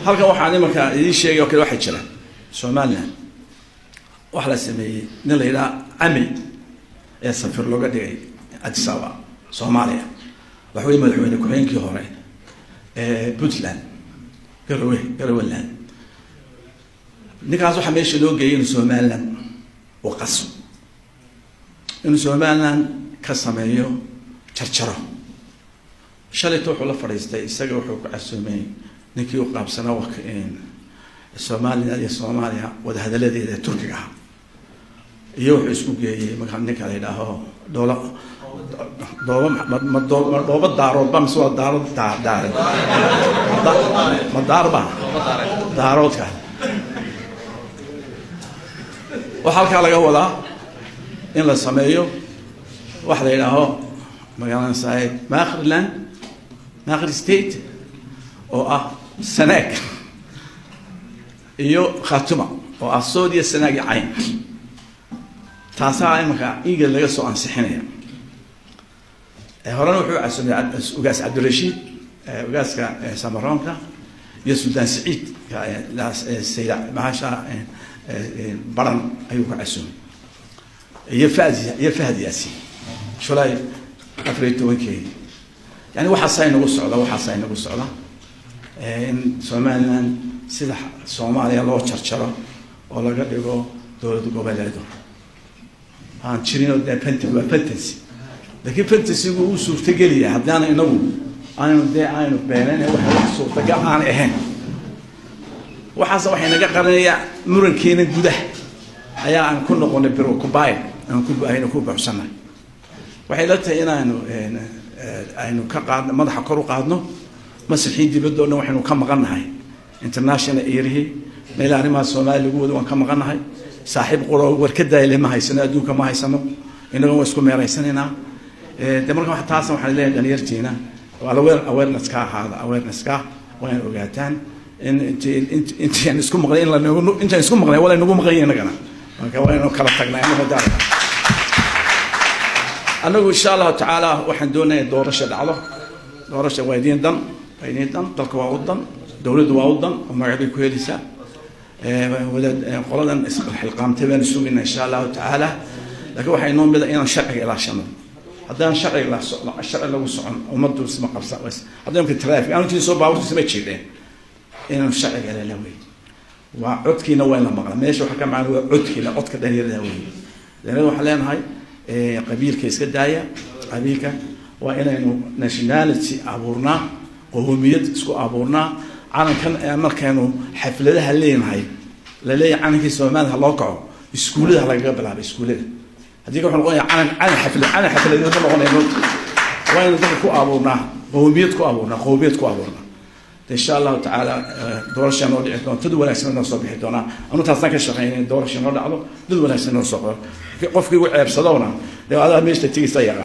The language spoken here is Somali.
Halkan waxaan imanka idiin sheegay oo kale, waxaa jira Somaliland waxa la sameeyey nin la yidhaha Camey ee safir looga dhigay Addis Ababa, Soomaaliya. Waxa wey madaxweyne ku-xigeenkii hore ee Puntland, Garowe, Garoweland. Ninkaas waxaa meesha loo geeyay inuu Somaliland u qaso, inuu Somaliland ka sameeyo jarjaro. Shalayto wuxuu la fadhiistay, isaga wuxuu ku casuumay ninkii u qaabsanaa Somaliland iyo Soomaaliya wadahadaladeeda ee Turkiga ah, iyo wuxuu isku geeyey marka ninka la yidhaaho Dhoola Dhooba. Ma Dhooba Daaroodba mise waa Daarood Daare? Ma Daarba Daaroodka? Waxaa halkaa laga wadaa in la sameeyo waxa la yidhaaho magaalada saaid Makhriland, Makhri State, oo ah Sanaag iyo Khatuma, oo ah Soodiya, Sanaag iyo Cayn. Taasaa imanka IGAD laga soo ansixinaya. Horena wuxuu casumay Ugaas Cabdirashiid, ugaaska Samaroonka, iyo Suldaan Siciid Sayda mahasha Baran ayuu ku casumay, iyo Fahd, iyo Fahad Yaasiin, July 14-keedi. Yani waxaasaa inagu socda, waxaasaa inagu socda in Somaliland sida Soomaaliya loo jarjaro oo laga dhigo dowlad goboleedo aan jirin. Oo dee waa fantasy, laakiin fantasygu uu suurtageliya haddaana inagu aynu dee aynu beenayn waxa wax suurtagal aanay ahayn. Waxaas waxay naga qarinayaa murankeena gudaha ayaa aan ku noqonay preoccupied, aan ku aynu ku buuxsannahay. Waxay la tahay inaanu aynu ka qaadno, madaxa kor u qaadno masraxii dibadda o dhan. Waxaynu ka maqan nahay international erihii, meelaha arrimaha Soomaaliya lagu wado waan ka maqan nahay. Saaxiib quro war ka daayile ma haysano, adduunka ma haysano, innaga waa isku meeraysanaynaa. De marka taasna waxaan leeyahay dhalinyartiina awareness ka ahaada, awareness ka waa in ogaataan in intaan isku maqlay, in lanagu intaan isku maqlay waa laynagu maqan yahay innagana. Marka waa inuu kala tagnaa inagu daar. Annagu insha Allahu tacaala waxaan doonayaa doorasha dhacdo. Doorasha waa idiin dan, waa idiin dan, dalka waa u dan, dowladdu waa u dan oo magac bay ku helaysaa. Wadaad qoladan isxilqaamtay baanu sugaynaa insha Allahu tacaala, laakiin waxaa inoo mida inaan sharciga ilaashano. Haddaan sharciga la sharci lagu socon, ummaddu isma qabsa. Hadda imka traffic aanu jirin, soo baabuurta isma jiidheen. Inaan sharciga ilaala wey. Waa codkiina waa in la maqla. Meesha waxa ka macana waa codkiina, codka dhalinyarada wey. Dhalinyarada waxaan leenahay qabiilka iska daaya. Qabiilka waa inaynu nationality abuurnaa, qowmiyad isku abuurnaa. Calankan markaynu xafladaha leenahay, laleeyahay calankii Soomaalida ha loo kaco, iskuullada ha lagaga bilaaba. Iskuullada haddii ka wuxuu noqonaya calan, calan xaflad, calan xafladeed ma noqonaya. Waa inaynu dadka ku abuurnaa qowmiyad, ku abuurnaa qowmiyad, ku abuurnaa. Insha Allahu tacaala doorasha noo dhici doonto, dad wanaagsan noo soo bixi doonaa. Anu taasaan ka shaqeynay, doorasha noo dhacdo, dad wanaagsan noo soo qoro. Qofkii igu ceebsadowna dee adaa meesha tegaysa yaqaan.